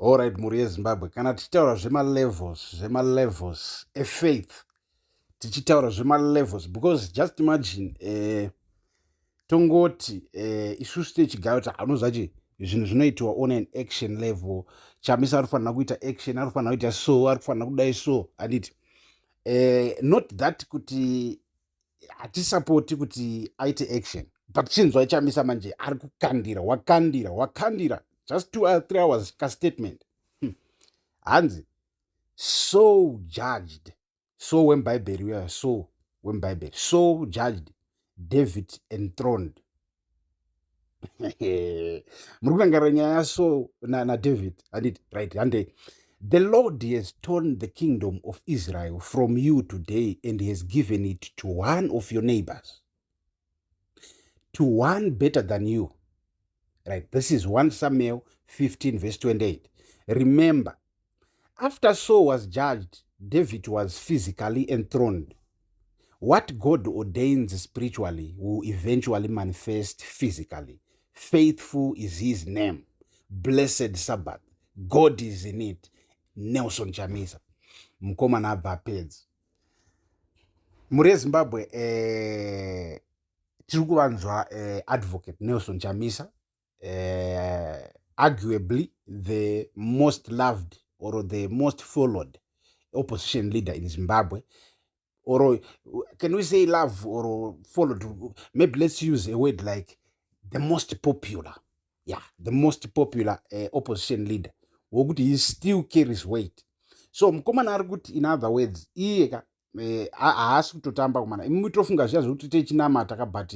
Alright, mhuri yeZimbabwe, kana tichitaura zvemalevels, zvemalevels efaith, tichitaura zvemalevels, because just imagine, tongoti isusu techigaya kuti anoziva chi zvinhu zvinoitiwa on an action level. Chamisa ari kufanira kuita action, ari kufanira kuita so, ari kufanira kudai so, handiti? Not that kuti hatisapoti kuti aite action, but chinzwai Chamisa manje ari kukandira, wakandira, wakandira just 2 or 3 hours kastatement. Hanzi so judged, so wemubhaibheri uya, so wemubhaibheri, so judged, David enthroned. Muri kurangarira nyaya yaSaul naDavid, handiti? Right, handei. "The Lord has torn the kingdom of Israel from you today and has given it to one of your neighbors, to one better than you." Right, this is 1 Samuel 15 verse 28. Remember, after Saul was judged, David was physically enthroned. What God ordains spiritually will eventually manifest physically. Faithful is his name. Blessed Sabbath. God is in it. Nelson Chamisa. Mukomana abva apedza. Mhuri yeZimbabwe, tiri kuvanzwa Advocate Nelson Chamisa, arguably the most loved or the most followed opposition leader in Zimbabwe. Or can we say love or followed? Maybe let's use a word like the most popular. Yeah, the most popular opposition leader wokuti he still carries weight. So mukomana ari kuti, in other words, iye ka haasi kutotamba kumana. Imi tofunga zviya zvekuti techinamata ka, but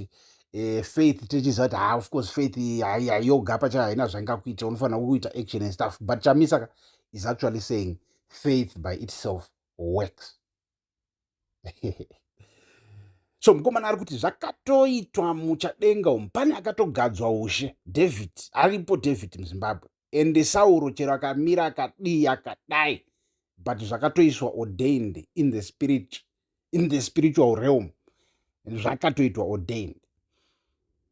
faith techiziva kuti ha, of course, faith yoga pachayo haina zvaingakuita, unofanira kuita action and stuff. But Chamisa ka is actually saying faith by itself works. So mukomana ari kuti zvakatoitwa muchadenga umu, pane akatogadzwa ushe, David aripo, David muZimbabwe. Ende Sauro chero akamira akadii akadai, but zvakatoiswa ordained in the spirit, in the spiritual realm, zvakatoitwa ordained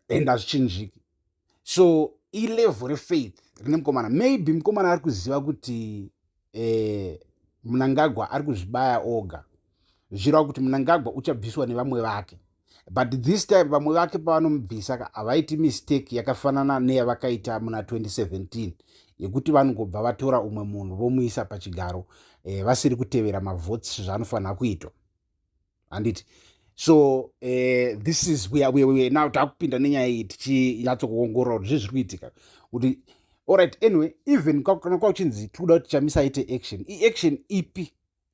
and hazvichinjiki. So ilevel refaith rine mukomana. Maybe mukomana ari kuziva kuti Mnangagwa ari kuzvibaya oga, zvireva kuti Mnangagwa uchabviswa nevamwe vake. But this time vamwe vake pavanomubvisa, havaiti mistake yakafanana neyavakaita muna 2017 yekuti vanongobva vatora umwe munhu vomuisa pachigaro vasiri kutevera mavotes zvaanofanira kuitwa, handiti? So this is we now takupinda nenyaya iyi tichinyatsokuongorora kuti zvii zviri kuitika, kuti alright, anyway, even kana kwakuchinzi tikuda kuti Chamisa aite action, iaction ipi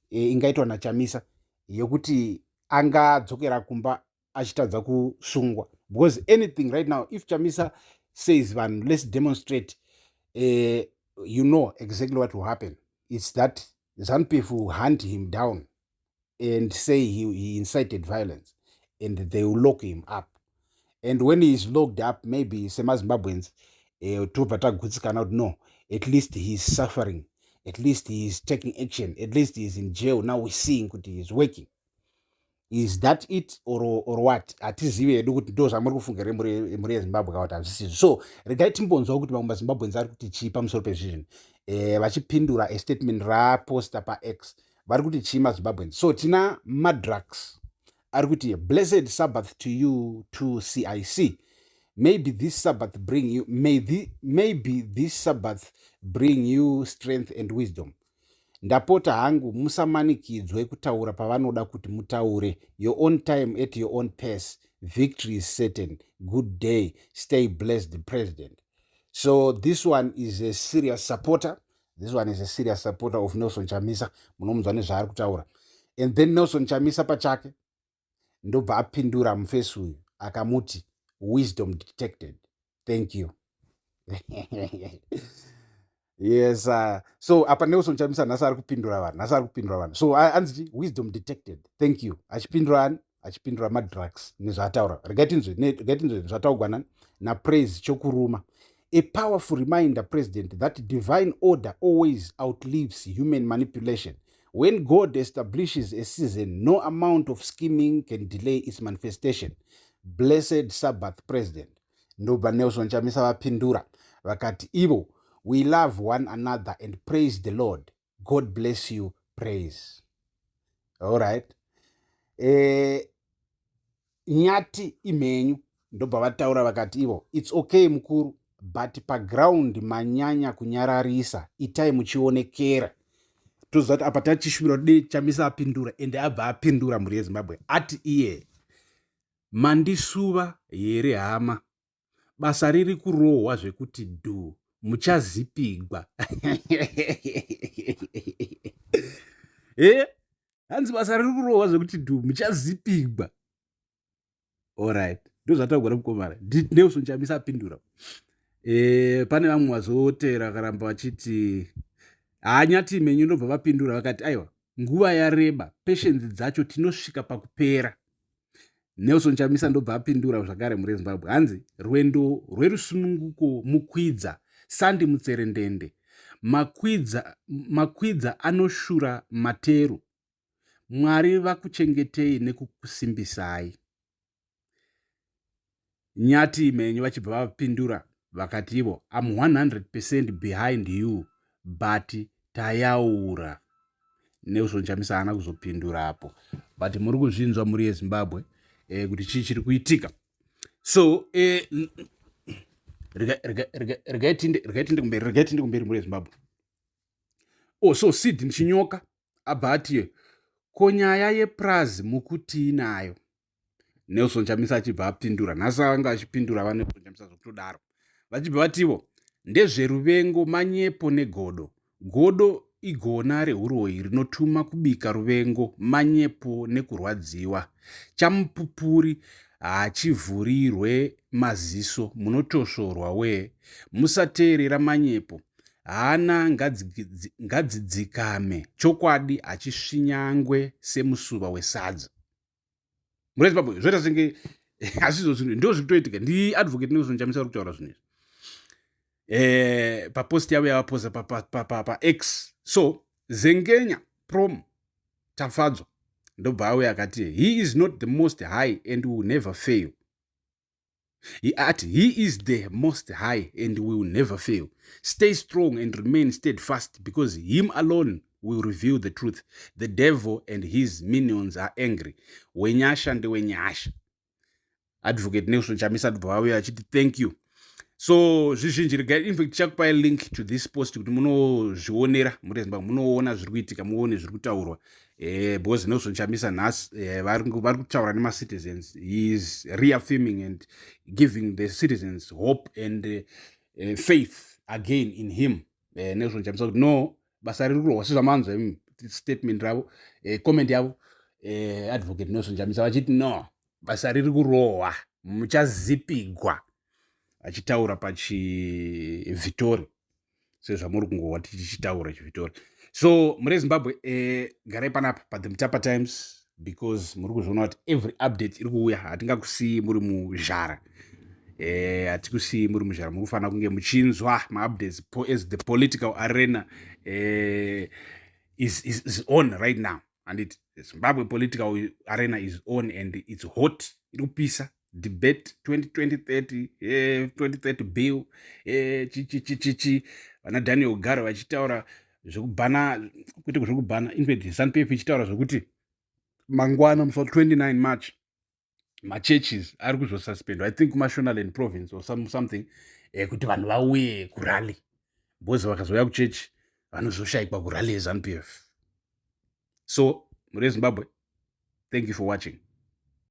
ingaitwa naChamisa yekuti angadzokera kumba achitadza kusungwa? Because anything right now, if Chamisa says, "Vanhu, let's demonstrate," you know exactly what will happen. It's that ZANU PF will hunt him down and say he incited violence, and they will lock him up. And when he is locked up, maybe semaZimbabweans tobva tagutsikana kuti no, at least he is suffering, at least he is taking action, at least he is in jail. Now we're seeing kuti he is working. Is that it or what? Hatizivi hedu kuti ndo zvamuri kufunga here, mhuri yeZimbabwe, kana kuti hazvisizvo. So regai timbonzwa kuti vamwe maZimbabweans ari kuti chii pamusoro pezvizvinhu, vachipindura astatement raposta paX. Vari kuti chii maZimbabweans? So tina Madrax ari kuti, "Blessed Sabbath to you to CIC. Maybe this Sabbath bring you may the, maybe this Sabbath bring you strength and wisdom. Ndapota hangu, musamanikidzwe kutaura pavanoda kuti mutaure. Your own time at your own pace. Victory is certain. Good day. Stay blessed, President." So this one is a serious supporter. This one is a serious supporter of Nelson Chamisa. Munomunzwa nezvaari kutaura. And then Nelson Chamisa pachake ndobva apindura mufesi uyu akamuti, "Wisdom detected. Thank you." Yes, so apa Nelson Chamisa nhasi ari kupindura vanhu, nhasi ari kupindura vanhu. So anzi, "Wisdom detected, thank you." Achipindura ani? Achipindura Madrugs nezvaataura. Regai tinzwe zvataugwa nani naPraise Chokuruma. "A powerful reminder, President, that divine order always outlives human manipulation. When God establishes a season, no amount of scheming can delay its manifestation. Blessed Sabbath, President." Ndobva Nelson Chamisa vapindura vakati ivo, We love one another and praise the Lord. God bless you. Praise. All right. Nyati imhenyu ndobva vataura vakati ivo, "It's okay mukuru, but paground manyanya kunyararisa, itai muchionekera." Toziva kuti apa tachishuvira kuti Chamisa apindura, ende abva apindura, mhuri yeZimbabwe. Ati iye, "Mandisuva here hama? Basa riri kurohwa zvekuti dhu, muchazipigwa." Hanzi basa riri kurohwa zvekuti dhu, muchazipigwa. Alright, ndozvataugwa nemukomana Nelson Chamisa apindura. Pane vamwe vazotera vakaramba vachiti haanyati menyu, ndobva vapindura vakati aiwa, nguva yareba, patience dzacho tinosvika pakupera. Nelson Chamisa ndobva apindura zvakare, mhuri yeZimbabwe. Hanzi, "Rwendo rwerusununguko mukwidza sandi mutserendende, makwidza, makwidza anoshura materu. Mwari vakuchengetei nekukusimbisai." Nyati menyu vachibva vapindura vakati ivo, "Am 100% behind you, but tayaura." Nelson Chamisa haana kuzopindurapo, but muri kuzvinzwa, mhuri yeZimbabwe, kuti chii chiri kuitika. So regai tiinde kumberi, regai tiinde kumberi, mhuri yeZimbabwe. Oh, so Sid Chinyoka abva ati, "Ko nyaya yeprazi mukutii nayo?" Nelson Chamisa achibva apindura. Nhasi anga achipindura vaNelson Chamisa zvokutodaro. Vachibva vativo, "Ndezveruvengo, manyepo negodo. Godo igona reuroyi rinotuma kubika ruvengo, manyepo nekurwadziwa. Chamupupuri hachivhurirwe maziso, munotosvorwa wee. Musateerera manyepo. Hana ngadzidzikame, chokwadi hachisvinyangwe semusuva wesadza." Mhuri yeZimbabwe, zvoita senge hazvizvo zvinhu ndo zviri kutoitika. Ndiadvocate Nelson Chamisa uri kutaura zvinhu izvi papost yavo yavaposta paX. So Zengenya Prom Tafadzwa ndobva auya akati, "He is not the most high and will never fail." He ati, "He is the most high and will never fail. Stay strong and remain steadfast, because him alone will reveal the truth. The devil and his minions are angry. Wenyasha ndewenyasha." Advocate Nelson Chamisa ndobva vauya achiti, "Thank you." So zvizhinji, regai, infact tichakupai link to this post kuti munozvionera, muri Zimbabwe, munoona zviri kuitika, muone zviri kutaurwa, because Nelson Chamisa nhasi vari kutaura nemacitizens. He is reaffirming and giving the citizens hope and faith again in him, Nelson Chamisa, kuti no, basa riri kurohwa sezvamanzwa imi statement ravo, comment yavo, Advocate Nelson Chamisa vachiti no, basa riri kurohwa, muchazipigwa, achitaura pachivhitori sezvamuri kungohwa tichichitaura chivhitori. So muri Zimbabwe, garai panapa paThe Mutapa Times, because muri kuzviona kuti every update iri kuuya. Hatingakusii muri muzhara, hatikusii muri muzhara. Muri kufanira kunge muchinzwa maupdates as the political arena is on right now. And Zimbabwe political arena is on and it's hot, iri kupisa. Debate 2030, 2030 bill, chichichichichi, vana Daniel Garo vachitaura zvekubhana, kwete zvekubhana, infact ZANU PF ichitaura zvekuti mangwana musi wa29 March machurches ari kuzosuspendwa, I think kuMashonaland Province or something, kuti vanhu vauye kurally, because vakazouya kuchechi vanozoshayikwa kurally yeZANU PF. So mhuri yeZimbabwe, thank you for watching.